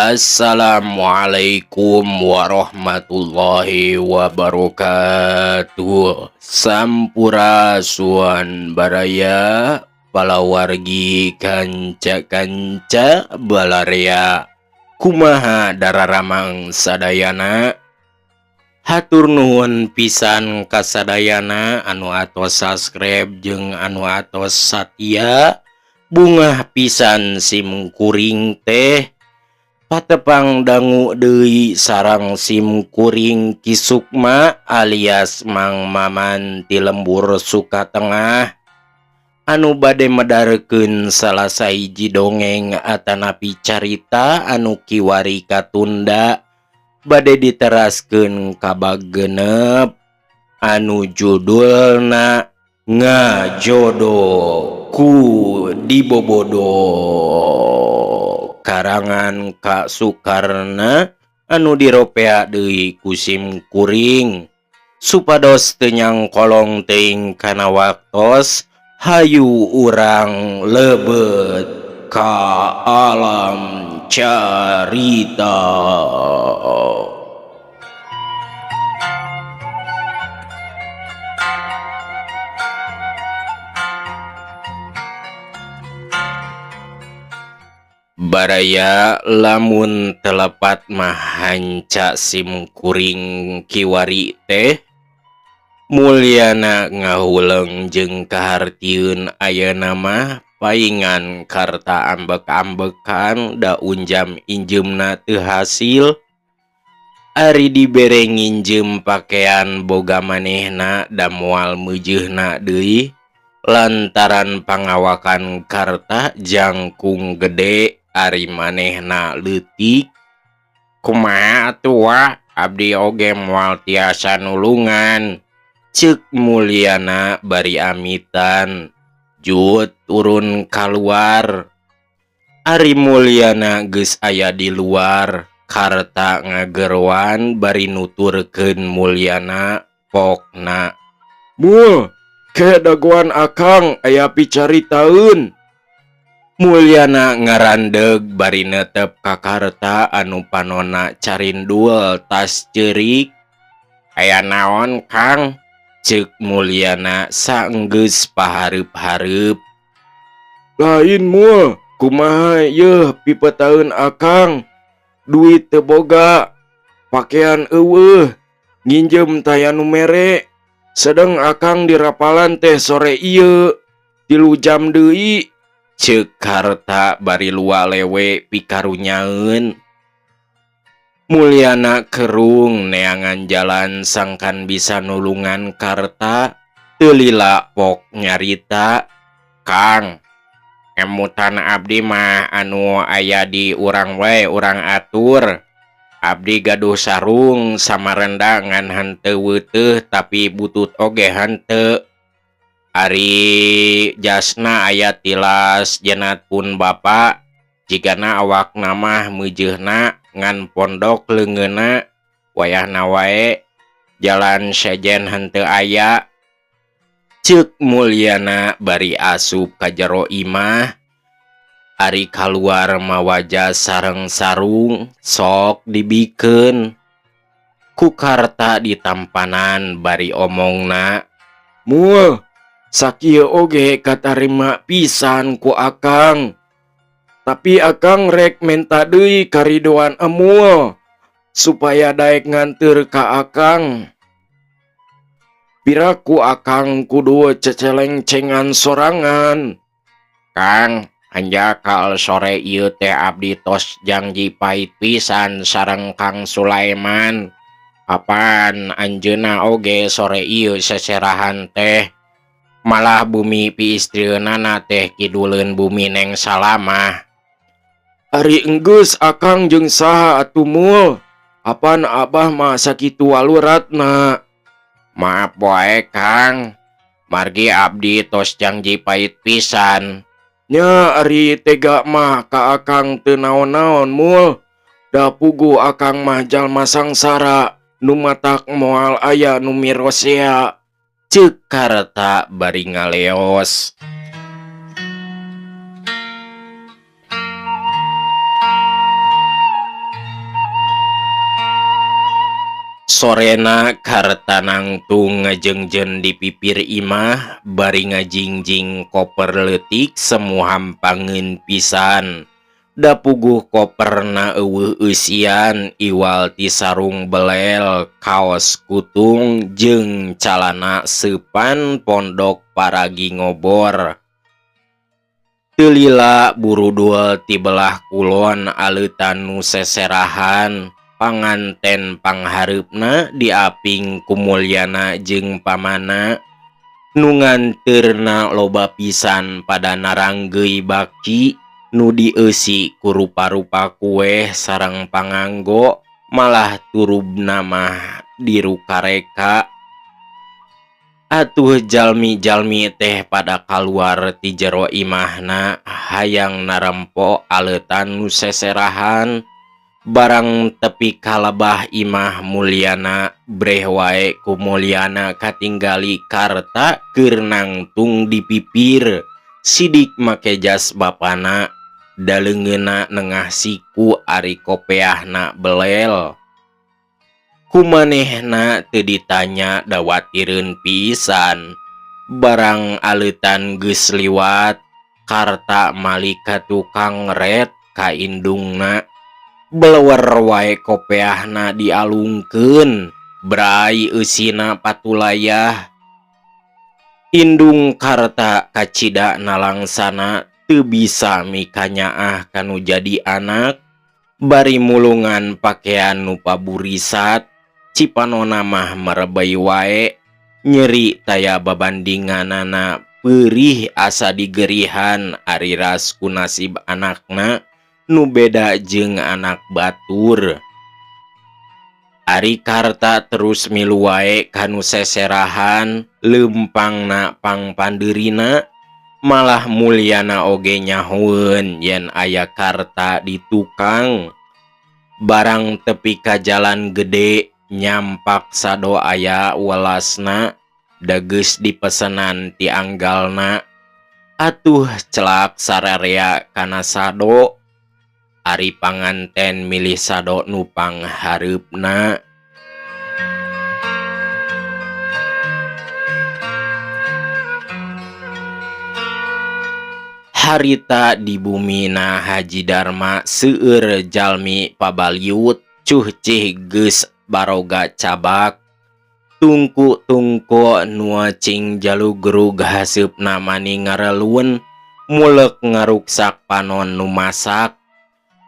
Assalamualaikum warahmatullahi wabarakatuh. Sampurasun baraya palawargi kanca-kanca balarea. Kumaha dararamang sadayana? Hatur nuhun pisan kasadayana anu atos subscribe jeung anu atos satia. Bungah pisan sim kuring teh. Patepang dangu deui sareng sim kuring Ki Sukma alias Mang Maman ti Lembur Sukatengah anu bade medarkeun salah sahiji dongeng atanapi carita anu kiwari katunda bade diteraskeun ka bagenep anu judulna Ngajodo ku Dibobodo karangan Kak Sukarna anu diropea deui ku sim kuring supados teu nyangkolong teuing kana waktos. Hayu urang lebet ka alam carita. Baraya lamun telepat mah hanca sim kuring kiwari teh. Mulyana ngahuleng jeung kahartieun ayeuna mah paingan karta ambek-ambekan da unjam injeumna teu hasil. Ari dibere nginjem pakean boga manehna da moal meujeuhna deui lantaran pangawakan karta jangkung gede ari manehna leutik. Kumaha atuh wa abdi oge moal tiasa nulungan, ceuk Mulyana bari amitan. Jut turun kaluar. Ari Mulyana geus aya di luar, karta ngageroan bari nuturkeun Mulyana pokna. Mul, ke dagoan akang aya picaritaeun. Mulyana ngarandeg bari netep ka karta anu panona carindul tas ceurik. Aya naon Kang? Ceuk Mulyana saenggeus pahareup-hareup. Lain mul, kumaha yeuh pipetaeun akang? Duit teu boga, pakean eueuh, nginjem taya nu mere. Sedeng akang dirapalan teh sore ieu, 3 jam deui. Ceuk karta bari lualewe pikarunyaeun. Mulyana kerung neangan jalan sangkan bisa nulungan karta, teu lila pok nyarita. Kang, emutan abdi mah anu aya di urang wae urang atur. Abdi gaduh sarung samarenda ngan henteu weuteuh tapi butut oge henteu. Ari jasna aya tilas jenat pun bapa, jigana awakna mah meujeuhna ngan pondok leungeunna wayahna wae jalan sejen henteu aya. Ceuk Mulyana bari asup ka jero imah. Ari kaluar mawa jas sareng sarung sok dibikeun ku karta ditampanan bari omongna. Mul, sakieu oge katarima pisan ku akang. Tapi akang rek menta deui karidoan emul supaya daek nganteur ka akang. Piraku akang kudu ceceleng-cengan sorangan. Kang, hanjakal sore ieu teh abdi tos janji pahit pisan sareng Kang Sulaiman. Apan anjeunna oge sore ieu seserahan teh. Malah bumi piistrieunana teh kiduleun bumi Neng Salamah. Ari enggeus akang jeung saha atuh mul? Apan abah mah sakitu waluratna? Maaf wae Kang, margi abdi tos janji pahit pisan. Nya ari tega mah ka akang teu naon-naon mul. Da puguh akang mah jalma sangsara nu matak moal aya nu mirosea. Ceuk karta bari ngaleos. Sorena Karta nangtung ngajengjen di pipir imah bari ngajingjing koper leutik semu hampangeun pisan. Da puguh koperna euweuh eusian iwal ti sarung belel, kaos kutung jeung calana seupan pondok paragi ngobor. Teu lila burudul ti belah kulon aleutan nu seserahan. Panganten panghareupna diaping ku Mulyana jeung pamana. Nu nganteurna loba pisan pada naranggeuy baki nu dieusi ku rupa-rupa kueh sareng panganggo malah turubna mah dirukareka. Atuh jalmi-jalmi teh pada kaluar ti jero imahna hayang narempo aleutan nu seserahan. Barang tepi kalebah imah Mulyana breh wae ku Mulyana katinggali Karta keur nangtung di pipir sidik make jas bapana daleungeunna nengah siku ari kopeahna belel. Kumanehna teu ditanya dawatireun pisan. Barang aleutan geus liwat Karta malik ka tukang ret ka indungna. Belewer wae kopeahna dialungkeun, brai eusina patulayah. Indung Karta kacida nalangsana teu bisa mikanyaah kanu jadi anak, bari mulungan pakean nu paburisat, cipanona mah merebey wae, nyeri taya babandinganana peurih asa digerihan ari ras ku nasib anakna nu beda jeung anak batur. Ari Karta terus milu wae kanu seserahan, leumpangna pangpandeurina, malah Mulyana oge nyahoeun yen aya Karta di tukang. Barang tepi ka jalan gede nyampak sado aya welasna, da geus dipesenan ti anggalna. Atuh celak sararea kana sado. Ari panganten milih sado nu panghareupna. Harita di bumina Haji Darma seueur jalmi pabaliut cuh cih geus baroga cabak. Tungku-tungku nu cing jalugrug haseupna mani ngarelun mulek ngaruksak panon nu masak.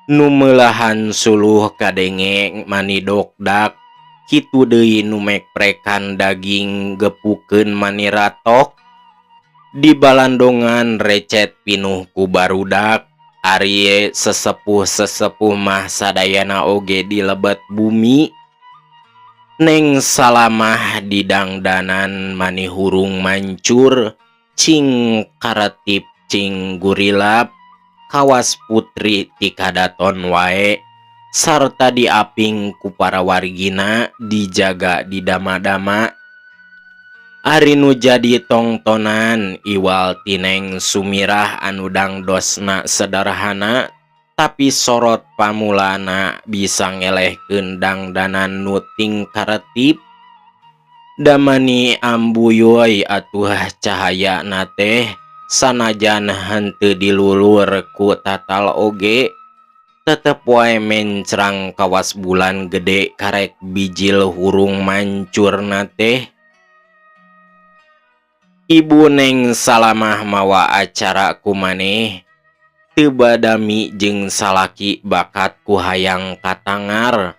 Nu meulahan suluh kadenge mani dokdak, kitu deui nu mekprekan daging gepukeun mani ratok. Di balandongan recet pinuh ku barudak, ari sesepuh-sesepuh mah sadayana oge di lebet bumi. Neng Salamah di dangdanan mani hurung mancur, cing karetip cing gurilap, kawas putri ti kadaton wae, sarta diaping ku para wargina dijaga di dama-dama. Ari nu jadi tongtonan iwal tineng Sumirah anu dangdosna sederhana, tapi sorot pamulana bisa ngelehkeun dangdanan nu tingkaretip. Damani ambuyuy atuh cahayana teh sanajan henteu dilulur ku tatal oge, tetep wae mencrang kawas bulan gede karek bijil hurung mancurna teh. Ibu Neng Salamah mawa acara kumaneh, teu badami jeung salaki bakat ku hayang katangar.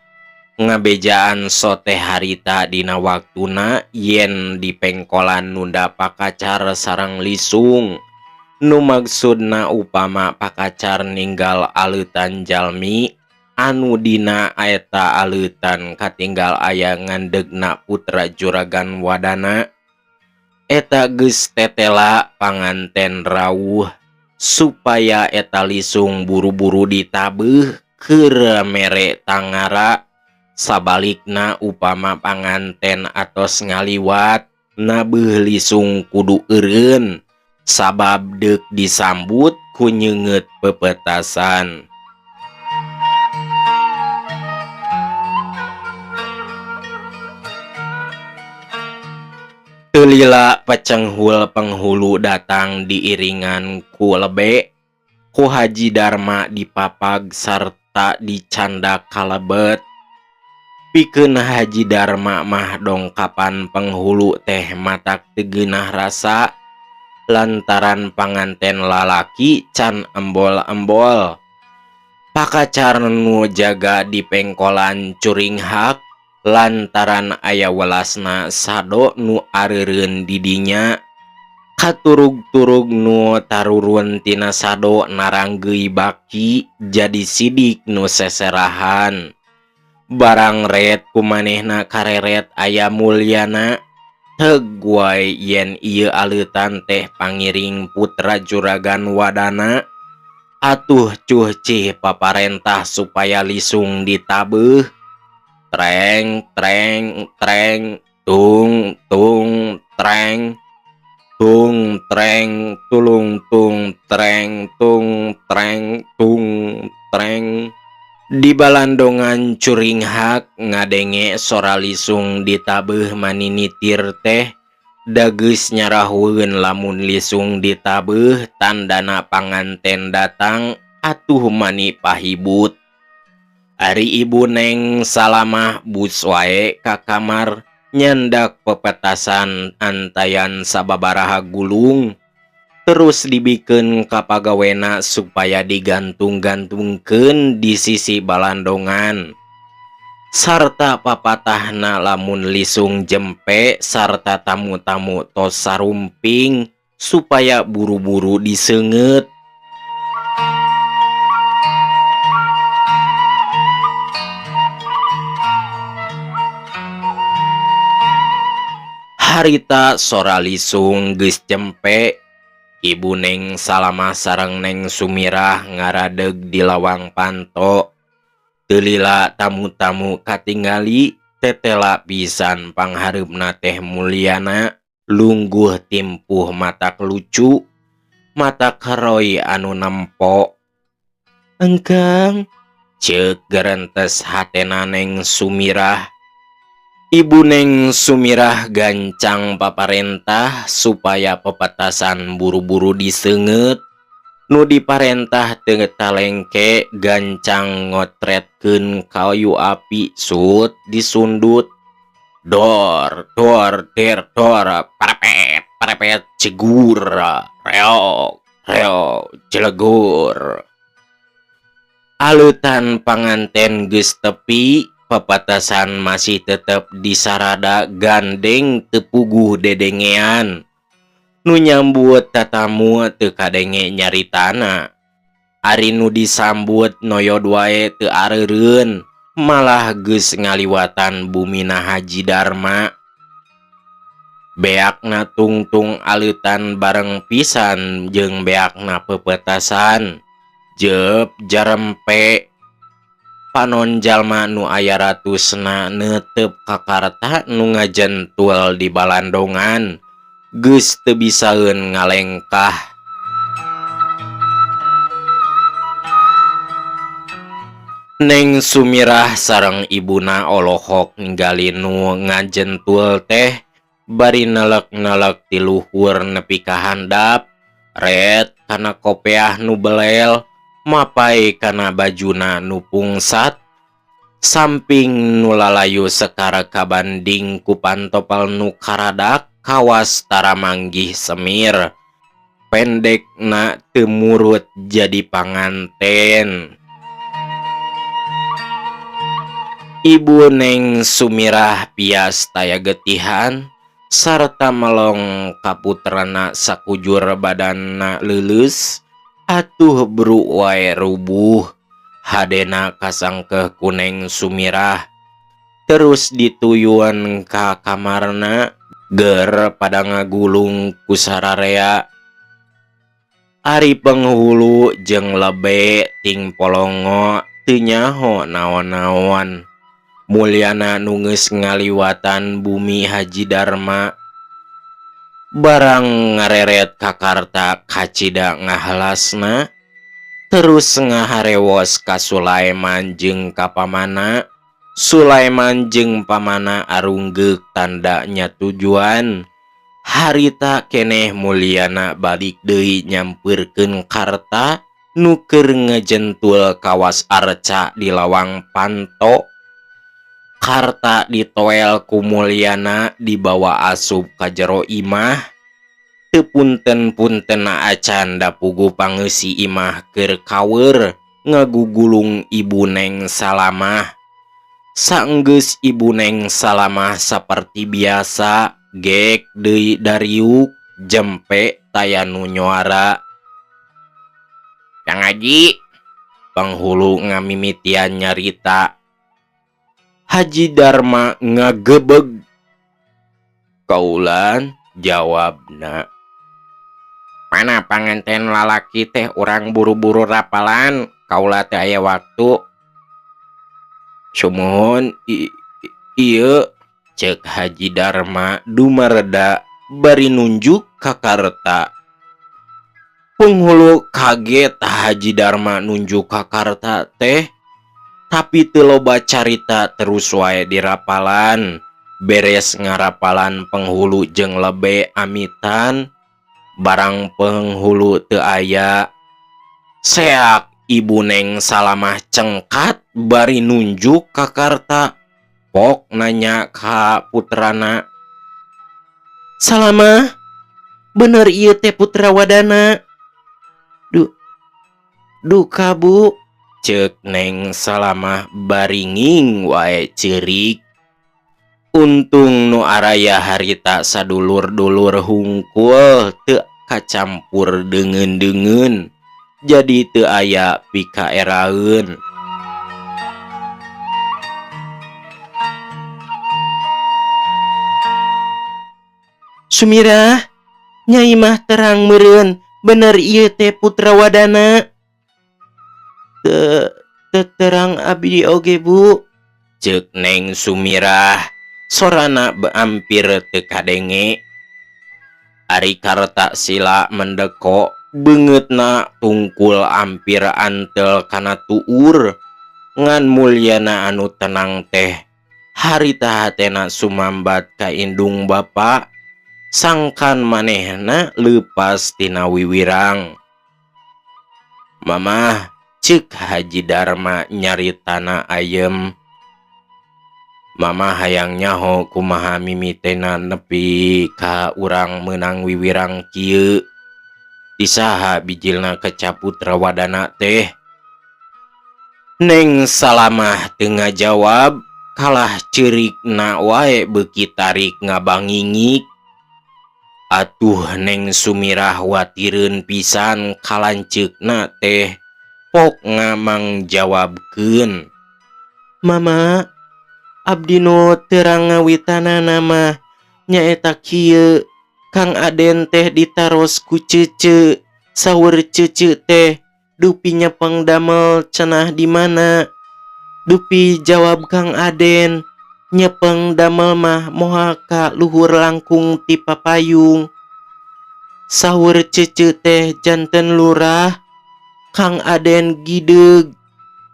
Ngabejaan sote harita dina waktuna yen dipengkolan nunda pakacar sareng lisung. Nu maksudna upama pakacar ninggal aleutan jalmi anu dina eta aleutan katinggal aya ngandegna putra juragan wadana. Eta geus tetela panganten rawuh supaya eta lisung buru-buru ditabeuh keur mere tangara. Sabalikna upama panganten atos ngaliwat nabeuh lisung kudu eureun sabab deuk disambut ku nyeungeut pepetasan. Teu lila pecenghul penghulu datang diiringan ku lebe, ku Haji Darma dipapag sarta dicandak kalebet. Pikeun Haji Darma mah dongkapan penghulu teh matak teu geunah rasa lantaran panganten lalaki can embol-embol. Pakacar nu jaga di pengkolan curinghak lantaran aya welasna sado nu areureun di dinya. Katurug-turug nu tarurun tina sado naranggeui baki jadi sidik nu seserahan. Barang ret ku manehna kareret aya Mulyana. Teug wae yen ieu aleutan teh pangiring putra Juragan Wadana. Atuh cuh cih paparentah supaya lisung ditabeuh. Treng treng treng tung tung treng tung treng tulung tung treng tung treng tung treng. Di balandongan curinghak ngadenge sora lisung ditabeuh maninitir teh dageus nyarahueun lamun lisung ditabeuh tandana panganten datang atuh mani pahibut. Ari ibu Neng Salamah bus wae ka kamar nyandak pepetasan antayan sababaraha gulung terus dibikeun ka pagawena supaya digantung-gantungkeun di sisi balandongan sarta papatahna lamun lisung jempe sarta tamu-tamu tos sarumping supaya buru-buru diseungeut. Harita sora lisung geus jempe, ibu Neng Salamah sareng Neng Sumirah ngaradeg di lawang panto. Teu lila tamu-tamu katingali tetela pisan panghareupna teh Mulyana lungguh timpuh matak lucu, matak heroy anu nempo. Engkang ceuk gerentes hatena Neng Sumirah. Ibu Neng Sumirah gancang paparentah supaya pepetasan buru-buru diseungeut. Nu diparentah teu talengke gancang ngotretkeun kayu api sut disundut. Dor dor der dor parepet parepet cegur reog reog celegur. Aleutan panganten geus tepi, pepetasan masih tetep disarada gandeng teu puguh dedengean. Nu nyambut tatamu teu kadenge nyaritana. Ari nu disambut noyod wae teu areureun, malah geus ngaliwatan bumina Haji Darma. Beakna tungtung aleutan bareng pisan jeung beakna pepetasan. Jeup jarempe panon jalma nu aya ratusna neuteup ka karta nu ngajentul di balandongan geus teu bisaeun ngalengkah. Neng Sumirah sareng ibuna olohok ningali nu ngajentul teh bari nelek-nelek ti luhur nepi ka handap, ret kana kopeah nu belel, mapai kana bajuna nu pungsat, samping nu lalayu sekara kabanding ku pantopel nu karadak kawas tara manggih semir. Pendekna teu murut jadi panganten. Ibu Neng Sumirah pias taya getihan sarta melong ka putrana sakujur badanna leuleus. Atuh bru wae rubuh hadena kasangkeuh ku Neng Sumirah. Terus dituyuan ka kamarna ger pada ngagulung ku sararea. Ari penghulu jeung lebe ting polongo teu nyaho naon-naon. Mulyana nu geus ngaliwatan bumi Haji Darma. Barang ngareret ka karta kacida ngahalasna, terus ngaharewos ka Sulaiman jeung ka pamana. Sulaiman jeung pamana arunggeuk tanda nya tujuan. Harita keneh Mulyana balik deui nyampeurkeun Karta nu keur ngejentul kawas arca di lawang panto. Karta ditoel ku Mulyana dibawa asup ka jero imah. Teu punten-puntenna acan da puguh pangeusi imah keur kaweur ngagugulung Ibu Neng Salamah. Saenggeus Ibu Neng Salamah saperti biasa gek deui dariuk jempe taya nu nyuara. Kang Haji, panghulu ngamimitian nyarita. Haji Darma ngagebeg. Kaulan jawabna. Mana panganten lalaki teh urang buru-buru rapalan, kaula teh aya waktu. Sumuhun ieu cek Haji Darma dumareda bari nunjuk ka Karta. Penghulu kaget Haji Darma nunjuk ka Karta teh, tapi teu loba carita terus wae dirapalan. Beres ngarapalan penghulu jeung lebe amitan, barang penghulu teu aya. Seak Ibu Neng Salamah cengkat bari nunjuk ka Karta. Pok nanya ka putrana. Salamah, bener ieu teh putra Wadana? Duka bu, cek Neng Salamah baringing wae ceurik. Untung nu araya harita sadulur-dulur hungkul teu kacampur deungeun-deungeun, jadi teu aya pikaeraeun. Sumirah, Nyai mah terang meureun, bener ieu teh putra Wadana. Teu terang abdi oge bu, cek Neng Sumirah, sorana hampir teu kadenge. Ari Karta sila mendeko, beungeutna tungkul hampir antel kana tuur. Ngan Mulyana anu tenang teh, harita hatena sumambat ka indung bapa. Sangkan manehna leupas tina wiwirang. Mamah, cek Haji Darma nyaritana ayem. Mamah hayang nyaho kumaha mimitena nepi ka urang meunang wiwirang kieu. Disaha bijilna keca putra Wadana teh? Neng Salamah teu ngajawab, kalah ceurikna wae beuki tarik ngabangingik. Atuh Neng Sumirah watireun pisan kalanceukna teh, pok ngamangjawabkeun. Mama, abdi nu terang ngawitanana mah nyaeta kieu, Kang Aden teh ditaros ku cece, saur cece teh dupi nyepeng damel cenah di mana. Dupi jawab Kang Aden, nyepeng damel mah moal ka luhur langkung ti papayung. Saur cece teh janten lurah, Kang Aden gideug,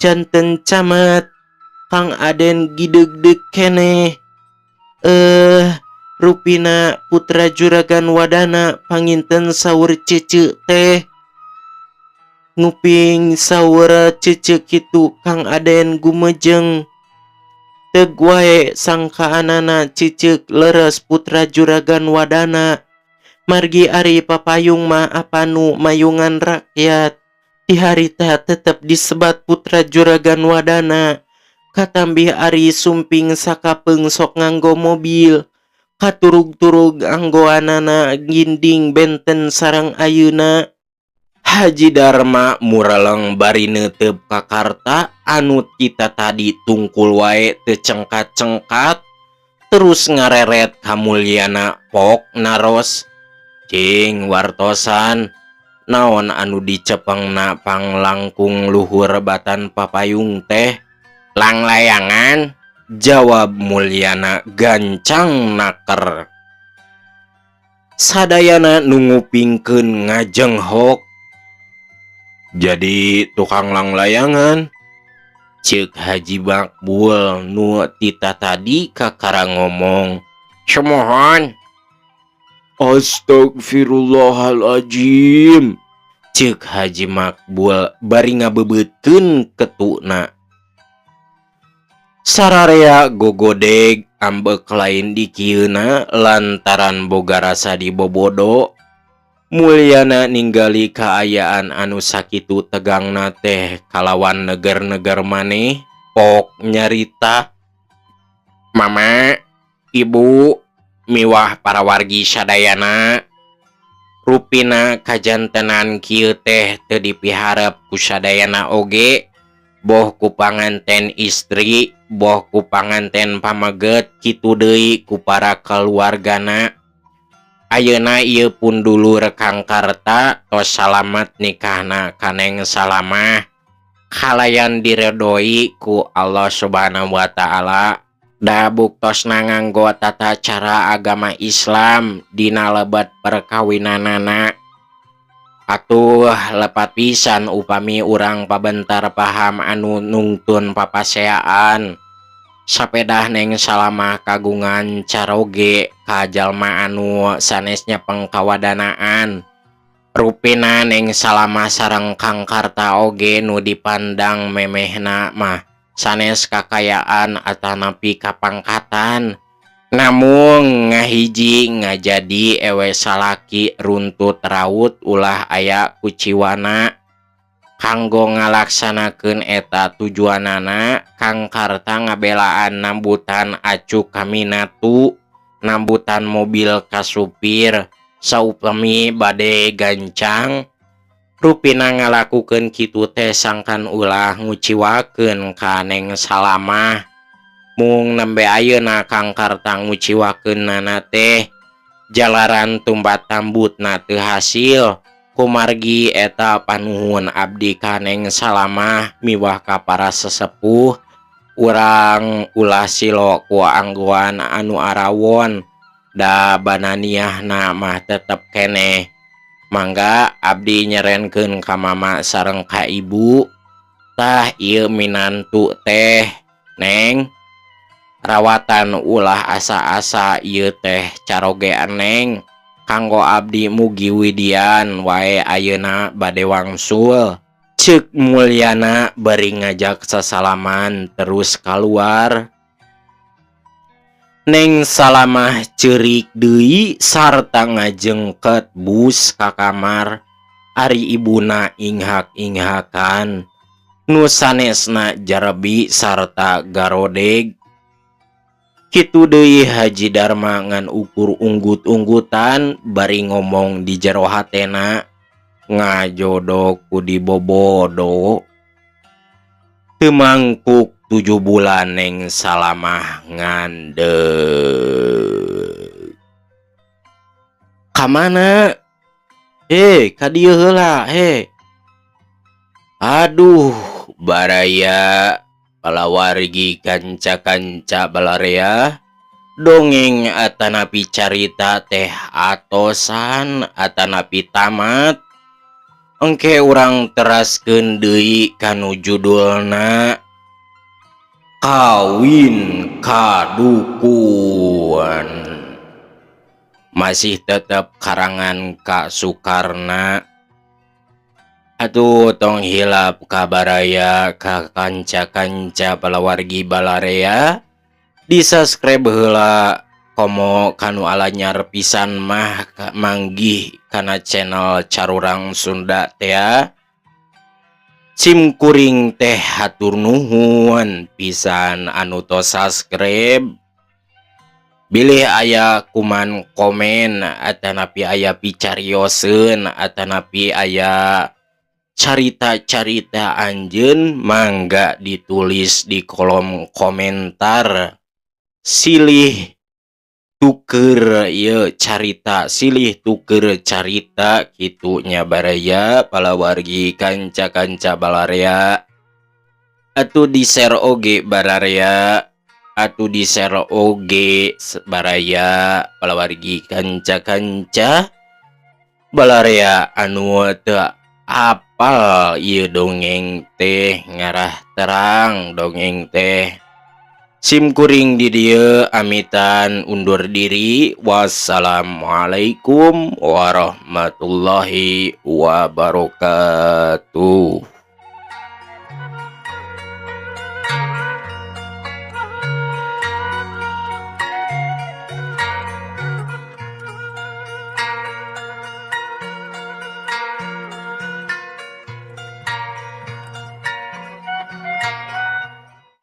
janten camat, Kang Aden gideug-deug keneh. Rupina putra Juragan Wadana panginten saur cece teh. Nguping saur cece kitu Kang Aden gumejeng. Teug wae sangkaanana cicek leres putra Juragan Wadana. Margi ari papayung mah apanu mayungan rakyat. Ti harita tetep disebat putra Juragan Wadana. Katambih ari sumping sakapeung sok nganggo mobil. Katurug-turug anggoanana ginding benten sareng ayeuna. Haji Darma mureleng bari neuteup ka Karta anu kita tadi tungkul wae teu cengkat-cengkat, terus ngareret ka Mulyana pok naros. Cing wartosan naon anu dicepengna panglangkung luhur batan papayung teh? Langlayangan, jawab Mulyana gancang naker. Sadayana nu ngupingkeun ngajenghok. Jadi tukang langlayangan, cek Haji Makbul nu tita tadi kakara ngomong. Sumuhun. Astagfirullahalajim, cek Haji Makbul bari ngabebeutkeun ketuna. Sararea gogodeg, ambek lain dikieuna lantaran boga rasa dibobodo. Mulyana ninggali kaayaan anu sakitu tegangna teh kalawan neger-neger maneh pok nyarita. Mama, Ibu, miwah para wargi sadayana, rupina kajantenan kieu teh teu dipiharep ku sadayana oge, boh ku panganten istri, boh ku panganten pameget, kitu deui ku para keluargana. Ayeuna ieu pun dulur Kang Karta tos salamet nikahna ka Neng Salamah kalayan diredoi ku Allah Subhanahu wa Ta'ala. Da buktosna nganggo tata cara agama Islam dina lebet perkawinanana. Atuh lepat pisan upami urang pabentar paham anu nungtun papaseaan. Sapedah Neng Salamah kagungan caroge ka jalma anu sanes nyepeng kawadanaan. Rupina Neng Salamah sareng Kang Karta oge nu dipandang memehna mah sanes kakayaan atanapi kapangkatan, namung ngahiji ngajadi ewe salaki runtut raut ulah aya kuciwana. Kanggo ngalaksanakeun eta tujuanana, Kang Karta ngabelaan nambutan acuk ka minatu, nambutan mobil ka supir saupami bade gancang. Rupina ngalakukeun kitu teh sangkan ulah nguciwakeun ka Neng Salamah. Mung nembe ayeuna Kang Karta nguciwakeunana teh jalaran tumbat tambutna teu hasil. Kumargi eta panuhun abdi ka Neng Salamah miwah ka para sesepuh, urang ulah silo ku anggoan anu arawon, da bananiahna mah tetep keneh. Mangga abdi nyerenkeun ka mama sareng ka ibu. Tah, ieu minantu teh, Neng. Rawatan ulah asa-asa, ieu teh caroge Neng kanggo abdi. Mugi widian wae, ayeuna bade wangsul, cek Mulyana bari ngajak sasalaman terus kaluar. Neng Salamah ceurik deui sarta ngajengket bus ka kamar. Ari ibuna inghak-inghakan, nu sanesna jarebi sarta garodeg. Kitu deui Haji Darma, ngan ukur unggut-unggutan bari ngomong di jero hatena, ngajodo ku dibobodo. Teu mangkuk 7 bulan Neng Salamah ngandeg. Kamana? Eh, ka dieu heula, he. Aduh, baraya palawargi, kanca-kanca balarea, dongeng atanapi carita teh atosan atanapi tamat. Engke urang teraskeun deui kanu judulna Kawin Ka Dukun, masih tetap karangan Kak Sukarna. Atuh tong hilap ka baraya, ka kanca-kanca, palawargi balarea, di subscribe heula, komo kanu alanyar pisan mah manggih kana channel Carurang Sunda teh. Sim kuring teh hatur nuhun pisan anu tos subscribe. Bilih aya kuman komen atanapi aya picarioseun atanapi aya carita-carita anjeun, mangga ditulis di kolom komentar. Silih tuker ieu carita, silih tuker carita kitu nya, baraya palawargi, kanca-kanca balarea. Atuh di share oge, baraya. Atuh di share oge, baraya palawargi, kanca-kanca balarea anu teu apal ieu dongeng teh, ngarah terang dongeng teh. Sim kuring di dieu amitan undur diri. Wassalamualaikum warahmatullahi wabarakatuh.